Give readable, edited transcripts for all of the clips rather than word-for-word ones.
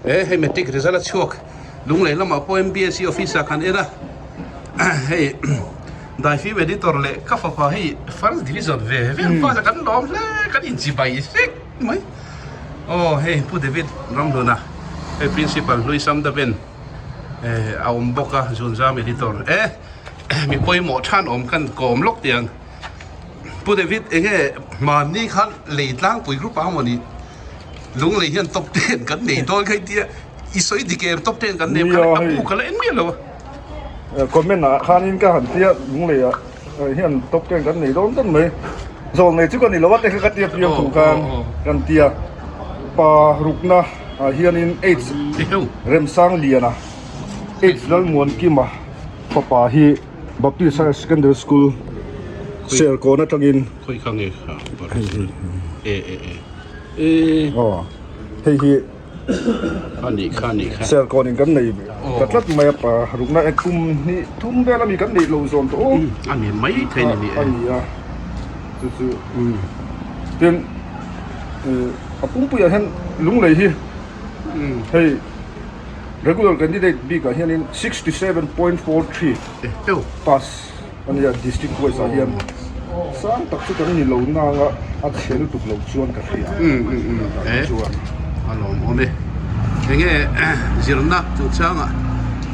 E hei matric result a chhuak Lunglei lamah pawh MBSC office ah kan en a hei Daifim editor leh ka fapa hei first division ve ve an pass a kan lawm hle kan inchibai vek mai aw hei Pu David Ramhluna hei principal hlui Samdaven a awm bawk a Zunzam editor e mi pawimawh than awm khan kawm lawk tih ang Pu David enge hmanni khan lei tlangpui group ah mawni Lunglei hian top ten kan nei dawn kha i tia i sawi dik em top ten kan nei kha a bu ka la en miah lo a. Comment ah khanin ka han tia Lunglei ah hian top ten kan nei dawn dawn mai zawl nei chu ka ni lo a te kha ka tia piang thu khan kan tia pa rukna ah hianin H Remsangliana H Lalmuankima fapa hi Baptist Higher Secondary School Serkawn atangin Khawi kha nge kha hei hei e e e e aw hei hi a nih kha a nih kha Serkawn in kan nei ta tlat mai a pa rukna e kum hnih thum vel ami kan neih lo zawn tawh aw a ni mai thei ni ni e a ni a chu chu tin a pumpuiah hian lunglei hi hei regular candidate bikah hianin 67.43 pass a nia district wise ah hian sang tak chu kan ni lo nanga a chhe lutuk lo chuan ka hria chuan a lawm awm e enge zirna chungchanga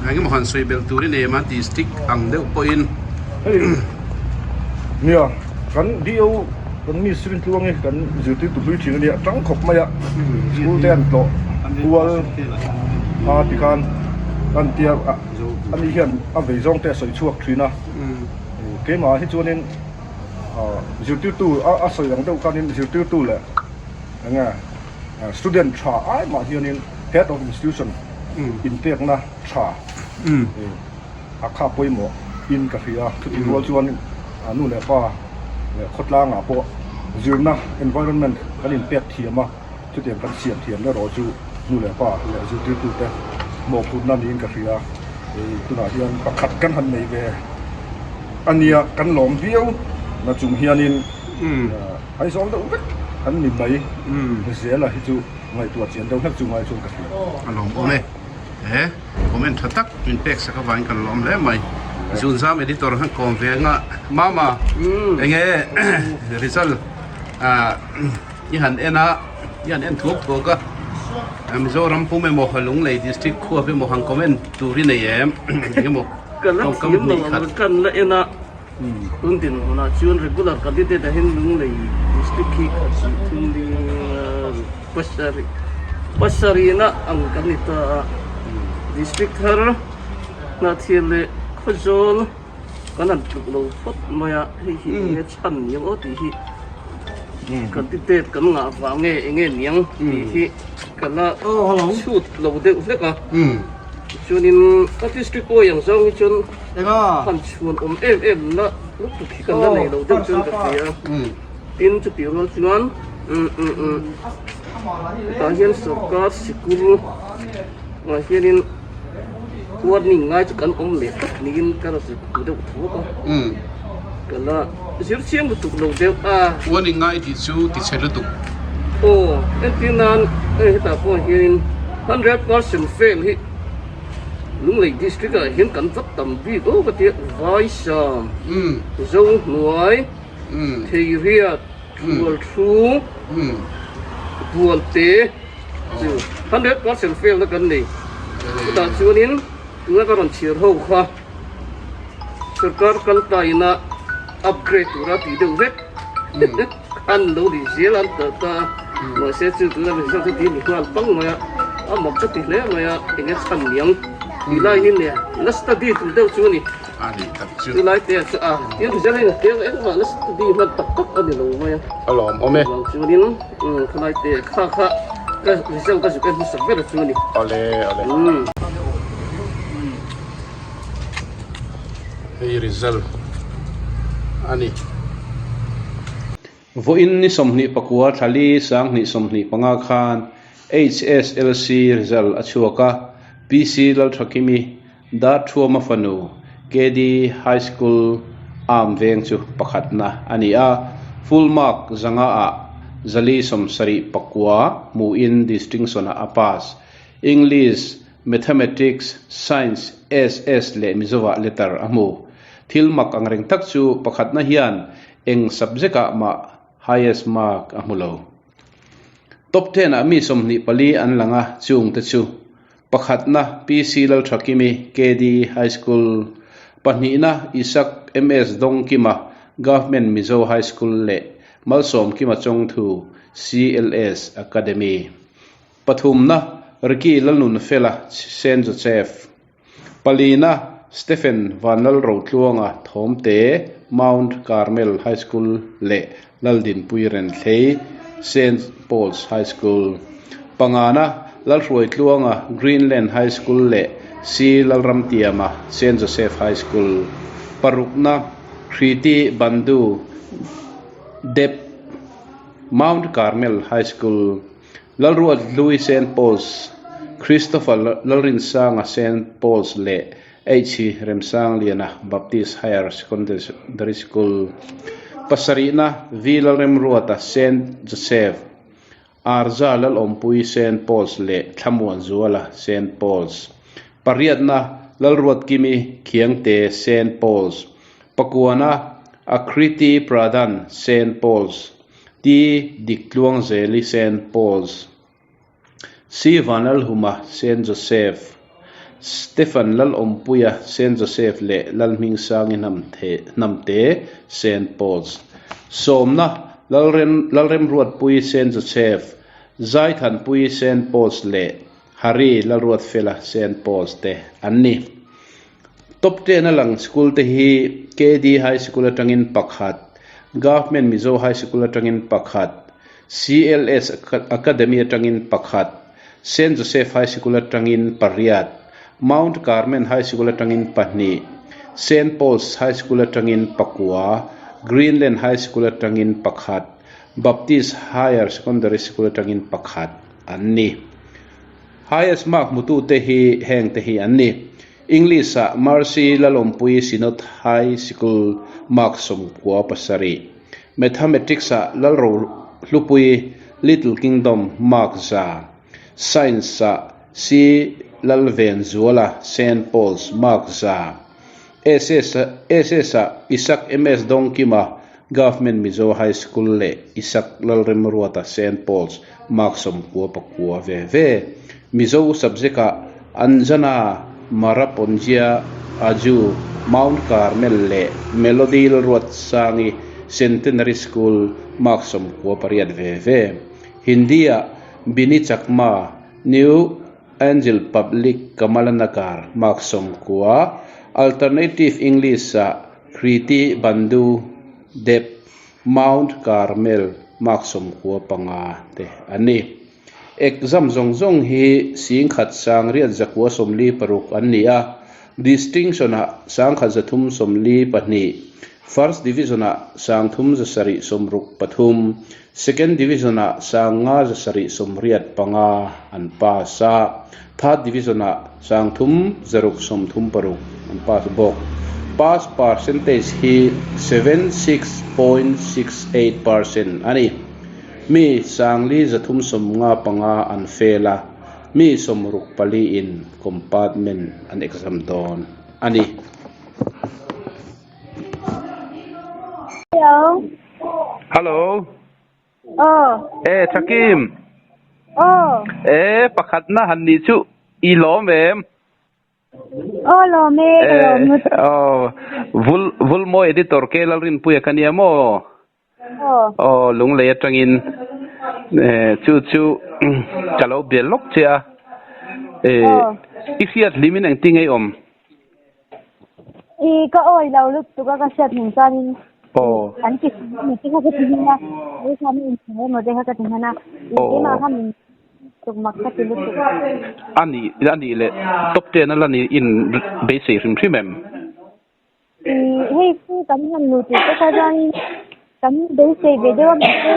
engemaw han sawi belh turin em a district ang deuh pawhin hei nia kan DO kan miss Rintluangi kan zirtirtu hlui thin a nia tang khawp mai a school te an tlawh kual a tikhan an tia Ani hian a vei zawng te a sawi chhuak thin a, keimah hi chuanin zirtirtu a sawi ang deuh khanin zirtirtu leh eng nge student tha ai mah hianin head of institution inpekna tha a kha pawimawh in ka hria. Chutih rual chuan nu leh pa leh khawtlangah pawh zirna environment kan inpek thiam a. Chutiang kan siam thiam erawh chu nu leh pa leh zirtirtute mawhphurhna niin ka hria. Tunah hian pakhat kan han nei ve a nia, kan lawm viau na chung hianin Aizawl deuh vek an ni mai zela hi chu ngaihtuah chian deuh hlek chu ngai chuan ka hria. A lawm awm e. He comment tha tak min pek sak avangin kan lawm hle mai. Zunzam editor han kawm ve anga Mama enge result I han en a, i han en thuak thuak a, Mizoram pum emaw Lunglei district khuap emaw han comment tur i nei em eng emaw Ka la tawngkam thiam lo hnih ang khat. kan la en a, tun din hunah chuan regular candidate ah hian Lunglei district hi khat hnih thum ding pasarih pasarihna ang kan ni ta a, district thar Hnahthial leh Khawzawl. Kan han tluk lo phawt mai a, hei hi enge chhan niang aw tih hi candidate kan ngah vang nge enge niang tih hi ka la chhut lo deuh hlek a. Tichuanin ka district awi ang zawng hi chuan han chhuan awm em em na lutuk hi kan la nei lo deuh chuan ka hria a. Tin chutih rual chuan hetah hian sorkar sikul ah hianin. Warning ngai chu kan awm leh tlat niin ka la zir hmu deuh thuak a, ka la zir chiang lutuk lo deuh a. Warning ngai tih chu ti chhe lutuk. Aw, entir nan hei hetah pawh hianin 100% fail hi Lunglei district ah hian kan va tam bik aw ka tia, Vaisam, Zohnuai, Theiriat, Thualthu, Bualte. Chu 100% fail na kan nei. Chutah chuanin tuna ka rawn chhiar ho kha sorkar kal ta ina upgrade tura tih deuh vek an lo ni zel an ta ta a, mahse chu tuna result chu tih a ni nghal pang mai a, a mak ka ti hle mai a, enge chhan niang tih lai hi nia la study tur deuh chu a ni. A nih tak chu. Chu lai te ah chu a tin result hi eng engmah la study hman tak tak a ni lo mai a. A lawmawm e. Chuvang chuanin. Umm khawlai te kha kha ka result ka zuk en hmasa ber chu a ni. Awle awle. Umm. Hei result a ni. Vawiin ni 24 thlali 2025 khan HSLC result a chhuak a, PC Lalthakimi Darthuama fanu KD High School arm veng chu pakhatna a ni a, full mark zanga ah 474 hmuhin distinction ah a pass. English, Mathematics, Science, SS leh Mizoah letter a hmu. Thil mak angreng tak chu pakhatna hian eng subject-ah mah highest mark a hmu lo. Top ten-ah mi 24 an lang a, chungte chu, pakhatna PC Lalthakimi, KD High School, pahnihna Isak MS Dawngkima, Government Mizo High School leh Malsawmkima Chawngthu, CLS Academy. Pathumna, Ricky Lalnunfela, Saint Joseph. Palina, Stephen Vanlalrotluanga, Thawmte, Mount Carmel High School leh Laldinpui Renthlei, Saint Paul's High School. Pangana, Lalhruaitluanga, Greenland High School leh C Lalramtiama, Saint Joseph High School. Parukna, Kriti Bandhu, Dep. Mount Carmel High School. Lalruat Hlui Saint Paul's, Christopher Lalrinsanga Saint Paul's leh H Remsangliana Baptist Higher Secondary School, pasarihna V Lalremruata Saint Joseph, Arza Lalawmpui Saint Paul's leh Thlamuanzuala Saint Paul's, pariatna Lalruatkimi Khiangte Saint Paul's, pakuana Akriti Pradhan Saint Paul's, T Diktluang Zeli Saint Paul's, C Vanlalhuma Saint Joseph, Stephen Lalawmpuia Saint Joseph leh Lalhmingsangi Hnamte Saint Paul's, Sawmna Lalremruatpui Saint Joseph, Zaithanpui Saint Paul's leh Harry Lalruatfela Saint Paul's te an ni. Top ten a lang school te hi KD High School atangin pakhat, Government Mizo High School atangin pakhat, CLS Academy atangin pakhat, Saint Joseph High School atangin pariat, Mount Carmen High School atangin pahnih, Saint Paul's High School atangin pakua, Greenland High School atangin pakhat, Baptist Higher Secondary School atangin pakhat an ni. Highest mark hmutute hi heng te hi an ni. English-ah Mercy Lalawmpui Synod High Sikul mark 97, Mathematics-ah Lalrohlupui Little Kingdom mark 100, Science-ah C Lalvenzuala Saint Paul's mark 100, SS-ah Isak MS Dawngkima Government Mizo High School leh Isak Lalremruata Saint Paul's mark 99 ve ve. Mizo subject-ah Anjana Maraponjia Aju Mount Carmel leh Melody Lalruatsangi Centenary School mark 98 ve ve. Hindi-ah Bini Chakma New Angel Public Kamalanagar mark 90, Alternative English-ah Kriti Bandhu Dep Mount Carmel mark 95 te an ni. Exam zawng zawng hi 11,946 an ni a, Distinction-ah 1342, First Division-ah 3763, Second Division-ah 5,785 an pass a, Third Division-ah 3636 an pass bawk. Pass percentage hi 76.68 percent a ni. Mi 4,395 an fail a, mi 64 in compartment an exam dawn a ni. Hello. Hello. Aw. E Thakim. Aw. E pakhatna han nih chu i lawm em? Aw lawm e ka lawm lut. Aw vul vulmawi editor ke Lalrinpuia ka nia maw? Aw. Aw Lunglei atangin e chu chu ka lo bel lawk che a. E i hriat hlimin engtin nge i awm? I ka awi lo lutuk a ka hriat hmun chuanin an ti hman te kha ka ti hman a hei kha mi inchhung emaw te kha ka ti hman a keimah kha min tuk mak ka ti lutuk. A nih a nih leh top ten a la ni in beisei hrim hrim em? I hei chu kan han luh tih te kha chuanin kan beisei ve deuh a mahse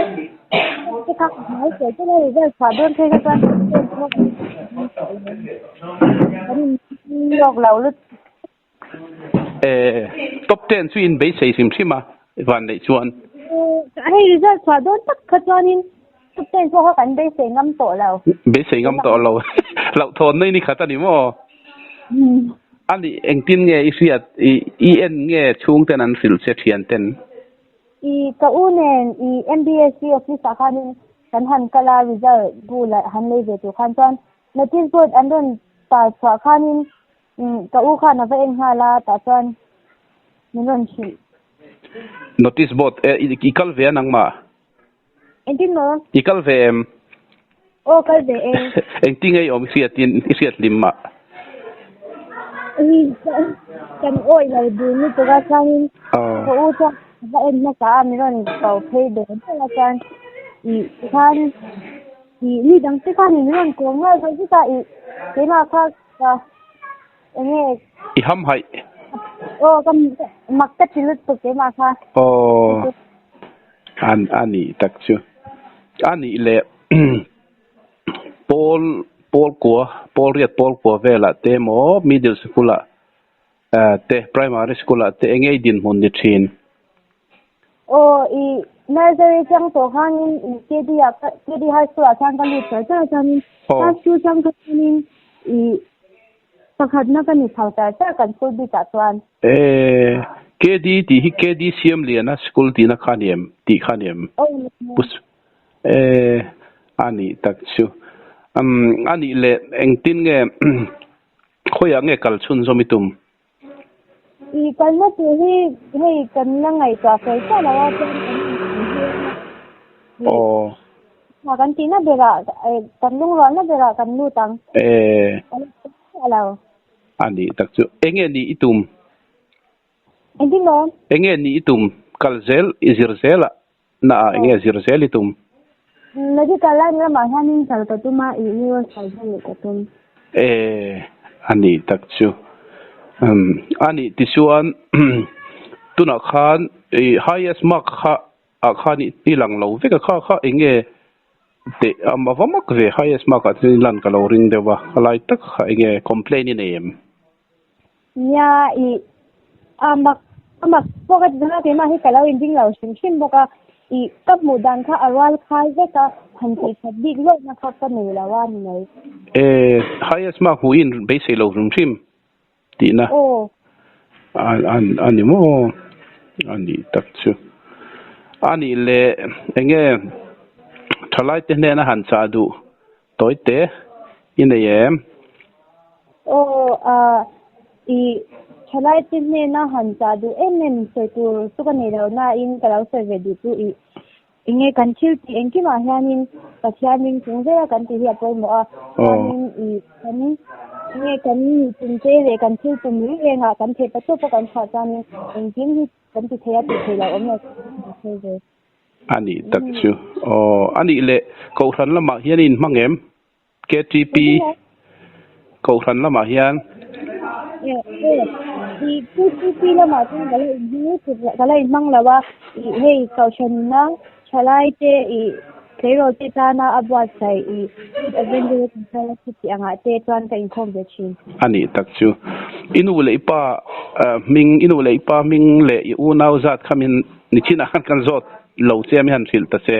te kha ka hmai tel tel a result chhuah dawn phei kha chuan kan in lawk lo lutuk. Eh top ten chu in beisei hrim hrim a van neih chuan. Hei result chhuah dawn tak kha chuanin top ten pawh kha kan beisei ngam tawh lo. Beisei ngam tawh lo. Hlauhthawn na i ni khat a ni maw? A nih engtin nge i hriat i i en nge chhungten an hrilh che thian ten? I ka u nen i MBSC office ah khanin kan han kal a result bu la han lei ve tur khan chuan notice board an rawn tar chhuah khanin ka u khan a va en nghal a tah chuan min rawn hrilh. Notice board e i kal ve a nangmah? Engtin maw? I kal ve em? Aw kal ve e. Engtin nge i awm i hriatin i hriat hlim mah? I kan awih lo dun lutuk a chuanin ka u chuan a va en hmasa a min rawn ko phei deuh deuh a chuan i tikhan i mi dang te khan min rawn kawm nghal zawk zet a i keimah kha ka enge I ham haih. Aw ka mak ka ti lutuk keimah kha. Aw. An a nih tak chu. A nih leh pawl pawl kua pawl riat pawl kua velah te emaw middle sikul ah te primary school ah te eng nge i dinhmun ni thin? Aw i nursery chang tawh khanin i KD ah KD high school ah khan ka lut char char a chuanin class two chang kha chuanin i Pakhatna ka ni chho char char kan school bik ah chuan. E, KD tih hi KD Siamliana school tihna kha ni em? Tih kha ni em? Aw ni e. Pu E, a nih tak chu. Umm, a nih leh engtin nge khawiah nge kal chhunzawm i tum? I kalna tur hi hei kan la ngaihtuah fel chiah lo a chuan kan inhmeh a. Aw. Tha kan tihna berah kan lungrualna berah kan lut ang. E. Kan chiah lo. A nih tak chu. Enge nih i tum? Engtin maw? Enge nih i tum? Kal zel i zir zel a na ah enge zir zel i tum? Medical line ramah hianin kal ka tum a, i neurosurgeon nih ka tum. E. A nih tak chu. A nih tichuan tunah khan i highest mark kha ah khan i lang lo vek a kha kha eng nge teh a va mak ve highest mark ah chuan i lan ka lo ring deuh a a lai tak kha eng nge complain i nei em? Nia i a mak a mak pawh ka ti dawn a keimah hi ka lo inring lo hrim hrim bawk a i ka hmuh dan kha a rual khai vek a han tih that bik zawkna kha ka nei lo a ni mai. E highest mark hmuh i in beisei lo hrim hrim. Tihna a ni maw? A nih tak chu. A nih leh eng nge thalaite hnena han chah duh tawi te i nei em? Aw, ah, i thalaite hnena han chah duh em em sawi tur chu ka nei lo nain ka lo sawi ve duh chu i Enge kan thil tih engkimah hianin Pathian ring chung zela kan tih hi a pawimawh a, chuanin i kan enge kan tum te leh kan thil tum reng rengah kan theih pathum pawh kan chhuah chuanin engkim hi kan ti thei a, tih theih loh awm lo kan sawi ve. A nih tak chu. Aw, a nih leh Kohhran lamah hian i inhmang em? KTP Kohhran lamah hian. KTP lamah chuan ka la inhmang ka la inhmang lo a, ih hei Kohhranina thalaite ih tleirawl te tana a buatsaih ih Evangelism Fellowship tih angah te chuan ka inkhawm ve thin. A nih tak chu. I nu leh i pa hming, i nu leh i pa hming leh i unau zat kha min nichinah khan kan zawt lo che a, min han hrilh ta che.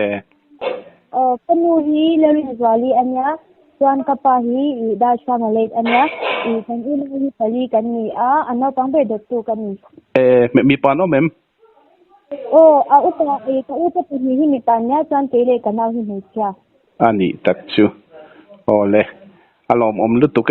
Aw, ka nu hi Lalrinzuali a nia, chuan ka pa hi ih Darchhuanga late a nia, ih kan unau hi pali kan ni a, a naupang ber dawttu ka ni. Eh, mipa an awm em? Aw, a upa, ih ka upa pahnih hi mipa an nia, chuan kei leh ka nau hi hmeichhia. A nih tak chu. Aw le, a lawmawm lutuk e.